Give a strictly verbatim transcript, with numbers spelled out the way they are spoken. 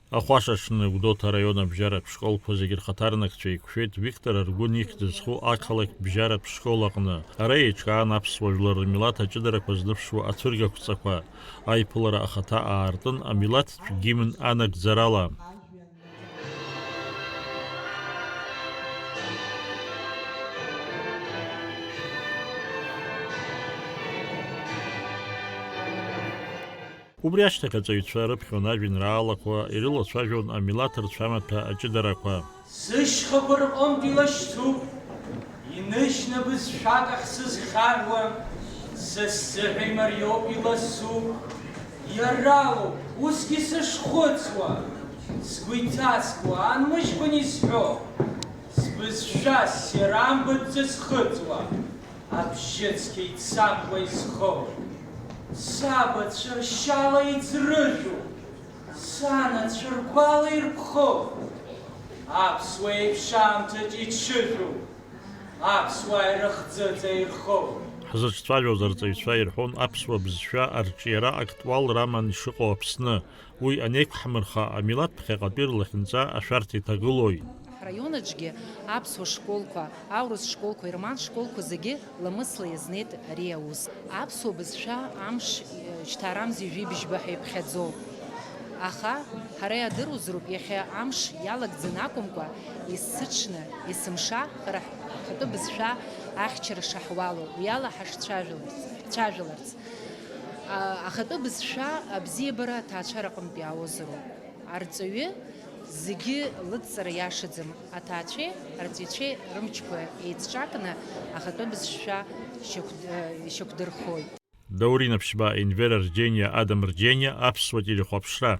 Ахәашаҽны Гәдоуҭа араион абжьаратә школқәа зегьы рхаҭарнакцәа еиқәшәеит Виктор Аргәын ихьӡ зху ақалақь бжьаратә школ аҟны. Ара еиҿкаан аԥсуа жәлар рмилаҭ аҷыдарақәа зныԥшуа ацәыргақәҵақәа. Аиԥылара ахаҭа аартын амилаҭтә гимн анагӡарала. Убри ашьҭахь аҵаҩцәа рыԥхьон ажәеинраалақәа, ирылацәажәон амилаҭ рцәамаҭәа аҷыдарақәа. Сышьхақәа рҟынтә илашьцуп, иныжьны бызшәак ахь сызхьаҳәуа, са сзыҳәа имариоуп, иласуп. Иаралоуп, усгьы сышхәыцуа, сгәы иҭаскуа, анмыжькәан изҳәо, сбызшәа ссир амбатәӡа схыҵуа, абжьыцқьа ицамкәа изхоу, сабацәа ршьала иӡрыжәу, санацәа ргәала ирԥхоу, аԥсуа еиԥш аамҭаҿ иҽыжәу, аԥсуаа ирыхӡыӡа ирхоу. Ҳзыҿцәажәоз арҵаҩцәа ирҳәон аԥсуа бызшәа арҿиара актуалра аман ишыҟоу Аԥсны. Уи анеиқәҳмырха, амилаҭ ԥхьаҟатәи рлахьынҵа ашәарҭа иҭагылоит. Ҳраион аҿгьы аԥсуа школқәа, аурыс школқәа, ерман школқәа зегьы ламысла иазнеит ари аус. Аԥсуа бызшәа амш, э, шьҭа арамзи жәибжьба ҳәа иԥхьаӡоуп. Аха ҳара иаадыруазароуп иахьа амш иалагӡаны акәымкәа, есыҽны, есымша ҳара ҳхатәы бызшәа ахьчара шаҳуало, уи ала ҳашцәажәаларц, ҳцәажәаларц. А, ахатәы бызшәа абзиабара аҭаацәара аҟынтә иаауазароуп. Арҵаҩы зегьы лыдҵара иашаӡам, аҭаацәеи арҵаҩцәеи рымчқәа еицҿакны ахатәы бызшәа шьақәд-, ишьақәдырхоит. Даур Инаԥшьба, Енвер Арџьениа, Адам Рџьениа, Аԥсуа телехәаԥшра.